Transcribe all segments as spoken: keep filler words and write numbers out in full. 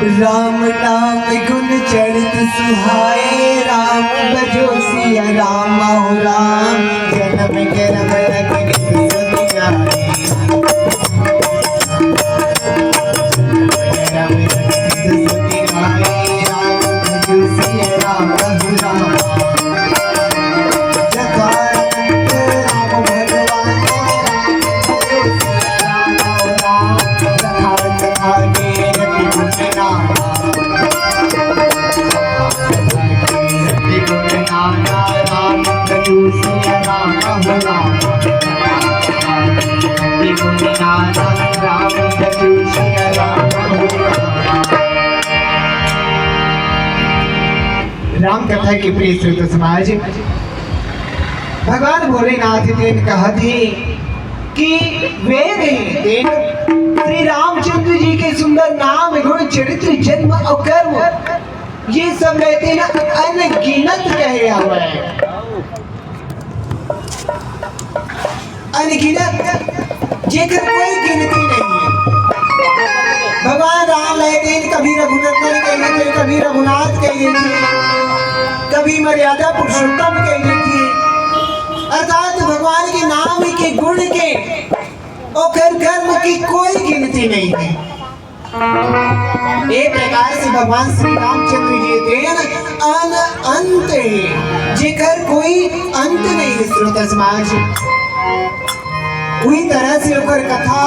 राम नाम गुण चरित सुहाए, राम भजो सिया राम हो राम, जन्म जन्म रघुनंदन सुनाए। जन्म जन्म रघुनंदन सुनाए, राम भजो सिया राम हो राम। राम कथा के प्रिय श्रोता समाज, भगवान भोलेनाथ जी कहत हे कि वेद हे, तेन श्री रामचंद्र जी के सुंदर नाम गुण चरित्र जन्म और कर्म, ये सब रहते ना अनगिनत कहे हवय। अनगिनत, जेकर कोई गिनती नहीं है। भगवान राम ला ए तेन कभी रघुनंदन कह देथे, कभी रघुनाथ कह देथे, कभी मर्यादा पुरुषोत्तम कह देथे। अर्थात भगवान के नाम के गुण के, ओकर कर्म की कोई गिनती नहीं है। ए प्रकार से भगवान श्री रामचंद्र जी तेन अन अंत हे, जेकर कोई अंत नहीं हे। श्रोता समाज, उही तरह से ओकर कथा,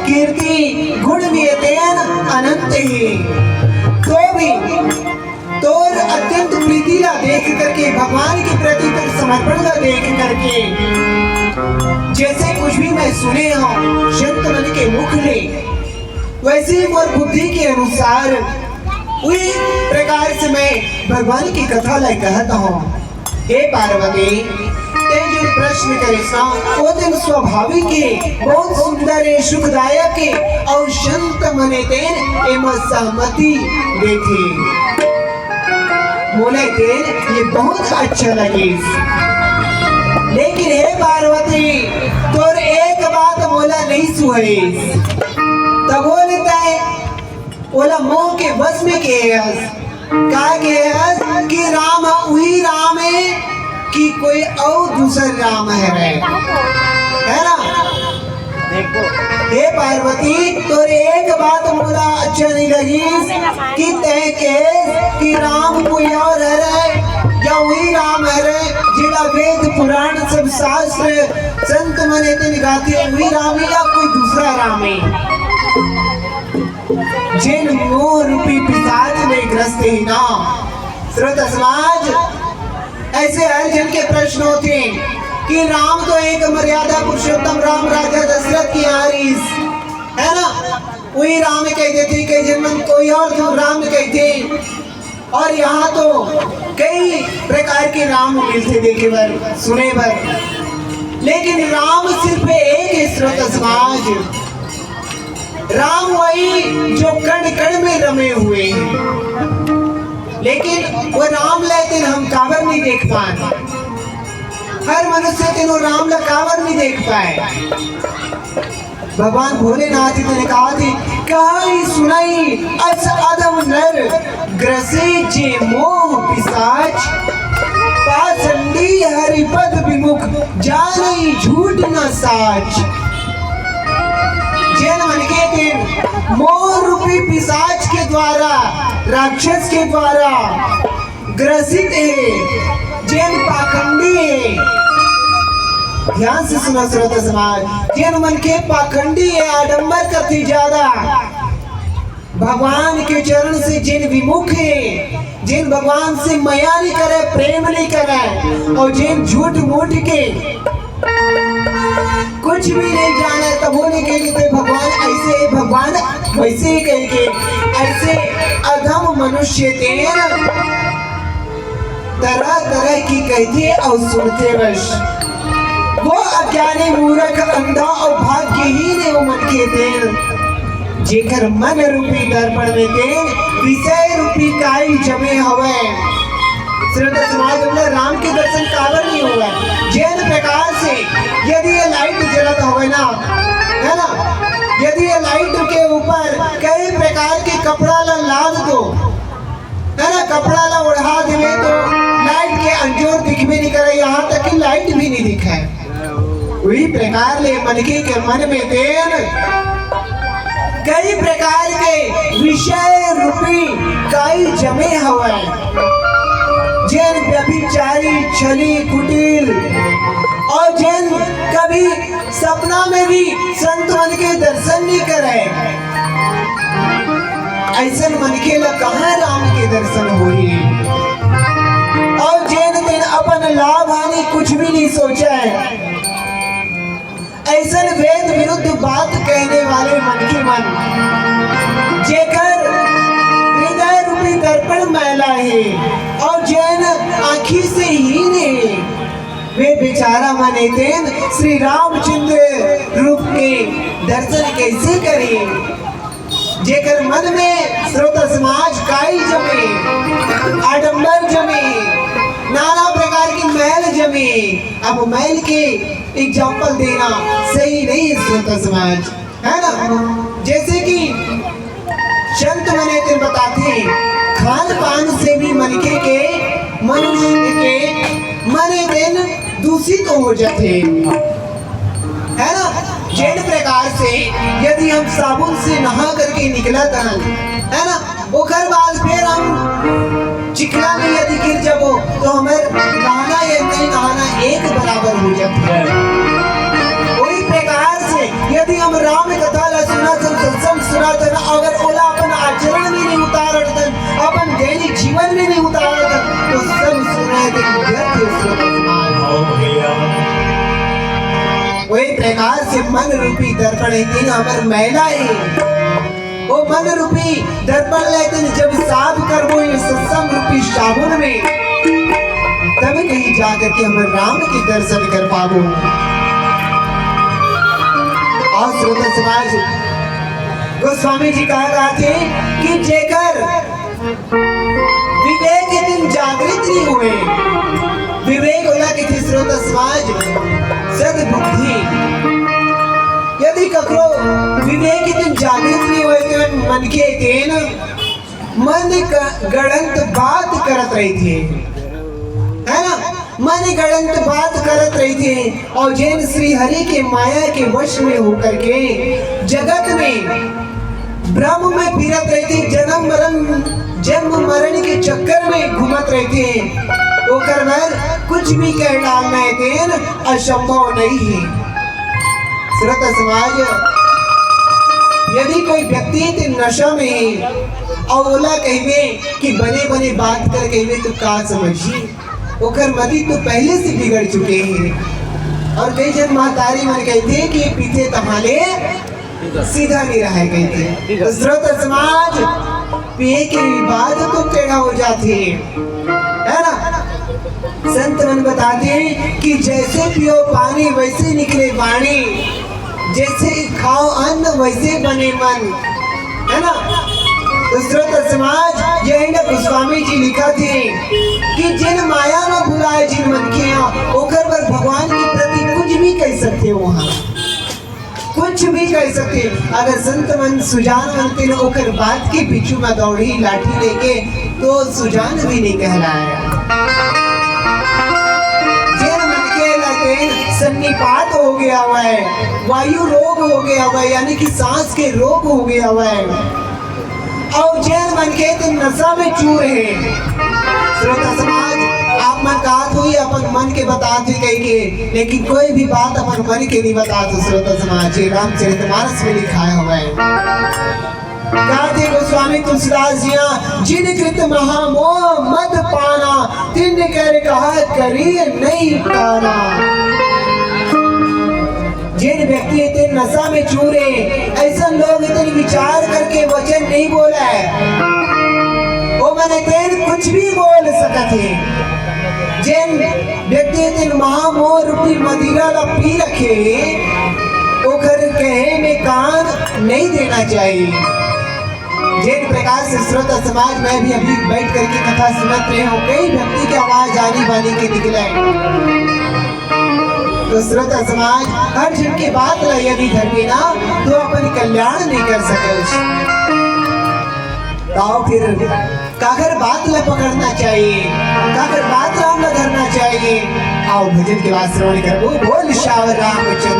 कीर्ति, गुण भी तेन अनंत हे। तो भी तोर अत्यंत प्रीति ला देख करके, भगवान के प्रति तोर समर्पण ला देख करके, जैसे कुछ भी मैं सुने हूँ संत मन के मुख ले, वैसे ही मोर बुद्धि के अनुसार उही प्रकार से मैं भगवान की कथा ला कहत हूँ। हे पार्वती, तें जो प्रश्न करिस ना, वो तेन स्वाभाविक हे, बहुत सुंदर हे, सुखदायक हे, और संत मन तेन एमा सहमति देथे। मोला तेन ये बहुत अच्छा लगिस, लेकिन हे पार्वती, तोर एक बात मोला नहीं सुहाइस। तब बोले तैं ओला मोह के वश में के हस। का के हस कि राम ह उही राम हे कि कोई अउ दूसर राम हरे, है ना? हे पार्वती, तोर एक बात मोला अच्छा नहीं लगिस कि तैं के कि राम कोई और हरे या उही राम हरे, जेला वेद पुराण सब शास्त्र संत मन एते निगाते उही राम हे या कोई दूसरा राम हे। जेन मोह रूपी पिशाच में ग्रस्त हे ना। श्रोता समाज, ऐसे हर जन के प्रश्न होथे कि राम तो एक मर्यादा पुरुषोत्तम राम राजा दशरथ के यहाँ रिहिस, है ना? उही राम कह देथे, कई जन मन कोई और तो राम कहथे। और यहाँ तो कई प्रकार के राम मिलथे देखे बर, सुने बर, लेकिन राम सिर्फ एक हे। श्रोता समाज, राम वही जो कण कण में रमे हुए हैं, लेकिन वो राम ला तेन हम काबर नहीं देख पाए? हर मनुष्य तेन वो राम ला काबर नहीं देख पाए? भगवान भोलेनाथ जी ने कहा थी, "कहाई सुनाई अस अधम नर, ग्रसे जे मोह पिशाच। पाषंडी हरिपद विमुख, जानई झूठ न साच।" जेन मन के तेन मोह रूपी पिशाच के द्वारा, राक्षस के द्वारा ग्रसित हे, जेन पाखंडी हे। ध्यान से सुनो श्रोता समाज, जेन मन के पाखंडी हे, आडंबर करथे ज्यादा, भगवान के चरण से जेन विमुख हे, जेन भगवान से मया नहीं करे, प्रेम नहीं करे, और जेन झूठ मूठ के कुछ भी नहीं जाने, तब वो नहीं कहेंगे, "भगवान ऐसे है, भगवान वैसे ही," कहेंगे। ऐसे अधम मनुष्य तेन तरह तरह की कहथे और सुनथे बस। वो अज्ञानी, मूर्ख, अंधा और भाग्यहीन हे वो मन के तेन, जेकर मन रूपी दर्पण में तेन विषय रूपी काई जमे हवय। श्रोता समाज, हमला राम के दर्शन काबर नहीं होवय? जेन प्रकार से यदि ये लाइट जलत हवय ना, है ना, यदि ये लाइट के ऊपर कई प्रकार के कपड़ा ला लाद दो, कपड़ा ला ओढ़ा देवे तो लाइट के अंजोर दिखबे नहीं करे, यहाँ तक कि लाइट भी नहीं दिखे। वही प्रकार ले मनखे के मन में तेन कई प्रकार के विषय रूपी काई जमे हवय, जेन व्यभिचारी, छली, कुटिल और जेन कभी सपना में भी संत मन के दर्शन नहीं करे। अइसन मनखे ला कहाँ राम के दर्शन होही? और जेन तेन अपन लाभ हानि कुछ भी नहीं सोचे। अइसन वेद विरुद्ध बात कहने वाले मनखे मन, जेकर हृदय रूपी दर्पण मैला हे और जेन आँखी से हीन हे, वे बेचारा मन एतेन श्री रामचंद्र रूप के दर्शन कैसे करे? जेकर मन में श्रोता समाज काई जमे, आडंबर जमे, नाना प्रकार के मैल जमे। अब मैल के एग्जाम्पल देना सही नहीं है श्रोता समाज, है ना? जैसे कि संत मन एतेन बताथे, खान पान से भी मनखे के, मनुष्य के मन एतेन दूषित हो जाथे, है ना? जेन प्रकार से यदि हम साबुन से नहा करके निकलत हन, है ना, ओकर बाद फिर हम चिखला में यदि गिर जाबो तो हमर नहाना या नहीं नहाना एक बराबर हो जाथे। वही प्रकार से यदि हम राम कथा ला सुनत हन, सत्संग सुनत हन, अगर ओला अपन आचरण में नहीं उतारत हन, अपन दैनिक जीवन में नहीं उतारत हन, तो सब सुने दिन व्यर्थ है श्रोता समाज। वही प्रकार से मन रूपी दर्पण है, तेन हमर मैला है। वो मन रूपी दर्पण ला एतेन जब साफ करबो ये सत्संग रूपी साबुन में, तब कहीं जा करके हमर राम के दर्शन कर पाबो। और श्रोता समाज, गोस्वामी जी कहा कहथे कि जेकर विवेक एतेन जागृत नहीं हुए, विवेक ओला कहिथे श्रोता समाज, सद्बुद्धि। यदि ककरो विवेक एतेन जागृत नहीं हुए, तो मनखे एतेन मन ग-, गड़ंत बात करत रहिथे, है ना? मन गड़ंत बात करत रहिथे, और जेन श्री हरि के माया के वश में होकर के जगत में भ्रम में फिरत रहिथे, जन्म मरण, जन्म मरण के चक्कर में घूमत रहिथे, ओकर बर कुछ भी कह डालना एतेन असंभव नहीं है। श्रोता समाज, यदि कोई व्यक्ति ते नशा में है और ओला कहिबे कि बने बने बात कर कहिबे तो का समझी, ओकर मति तो पहले से बिगड़ चुके हैं। और कई जन महतारी मन कहते हैं कि ये पीते तहाले सीधा नहीं रहा है, कहते हैं। तो श्रोता समाज, पिए के बाद तो टेढ़ा हो जाते हैं, है ना? संत मन बताते हैं कि जैसे पियो पानी वैसे निकले वाणी, जैसे खाओ अन्न वैसे बने मन, है ना? तो श्रोता समाज, यही ना गोस्वामी जी लिखा थे कि जिन माया में भुलाए जिन मन के यहाँ, ओकर पर भगवान के प्रति कुछ भी कह सकते हो वहाँ। कुछ भी कह सकते। अगर संत मन सुजान मनते न ओकर बात के पीछू में दौड़ी लाठी लेके, तो सुजान भी नहीं कहलाया। जेन मन के ला तेन सन्निपात हो गया हुआ है, वायु रोग हो गया हुआ है, यानी कि सांस के रोग हो गया हुआ है। अउ जेन मनखे ते नशा में चूर हे, श्रोता समाज, आप मन कहत होही अपन मन के बतात हे कहिके, लेकिन कोई भी बात अपन मन के नहीं बतात हो। श्रोता समाज, ये रामचरित मानस में लिखाय हवय। कहत हे गोस्वामी तुलसीदास जी ह, "जिन कृत महामोह मद पाना, तिन कर कहा करी नहीं काना।" जेन व्यक्ति हे तेन नशा में चूर हे, अइसन लोग हे तेन विचार करके वचन नहीं बोलय, ओमन हे तेन कुछ भी बोल सकत हे। जेन व्यक्ति हे तेन महामोह रूपी मदिरा ला पी रखे हे, ओकर कहे में कान नहीं देना चाहिए। जेन प्रकार से श्रोता समाज, मैं भी अभी बैठ करके कथा सुनत रहे हूँ, कई व्यक्ति के आवाज आनी बानी के निकले। तो श्रोता समाज, हर झन के बात ला यदि धरबे ना, तो अपन कल्याण नहीं कर सके। आओ फिर काकर बात ला पकड़ना चाहिए, काकर बात ला हमला धरना चाहिए। आओ भजन के बाद श्रवण करबो। बोल श्याम रामचंद्र